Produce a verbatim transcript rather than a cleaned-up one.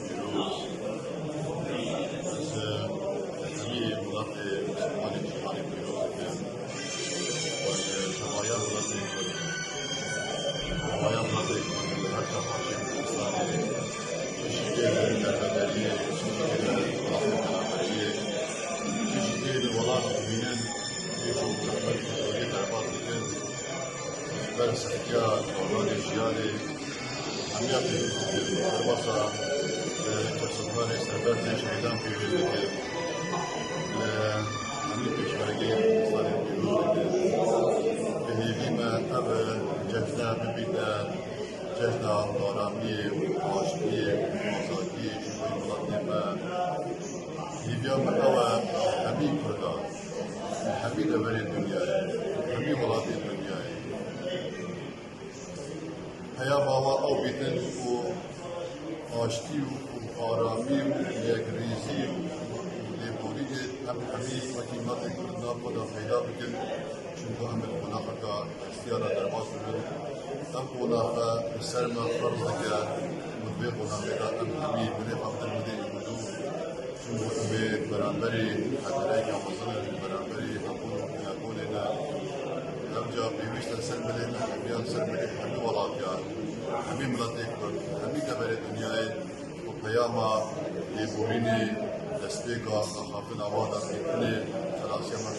Pîroz. Ez, e, hemî welatê Mislimanê cîhanê pîroz dikim. Û, e, tevaya welatê Kurd. Tevaya welatê Kurd li her çaxakê Kurdistanê. Çi şikê li derbederiyê, çi şikê li welatê beraberiyê, çi şikê li welat dibînin, pêş û zehmet û zoriyê derbas dikin. Ji ber sextiya koronayê jiyanê hemiya pêwîst dikin. Derbasa, e, kesokdarê serbestê şehîdan pêwîst dikin. Li hemî pêşmergeyên Kurdistanê pîroz dikin. Bi hêvî me ev cejne bibîte cejna aramiyê û aştiyê û azadiyê ji bo welatê me. Hêviya me ew e, hemî Kurdan, hemî deverê dinyayê, hemî welatê dinyayê. Peyama we ew bîtin ku aştî û aramî û yekrêzî û lêborînê em hemî wekî miletê Kurd nav xwe de peyda bikin, çimku em li qonaxeke hestiya re derbas dibin. Ev qonaxe li ser me ferz dike û di vê qonaxê de em hemî bi rêxa bidin midê û dû. Çimku em ê beramberî xetereyeke mezin in, beramberî hebûn û nebûnê ne. Ev ca pêwîst e ser milê me, hemiyan ser milê hemî welatiyan, hemî miletê Kurd, hemî deverê dinyayê û peyama lêborînê destpêka axaftina wan, destpêkirînê xelasiya me.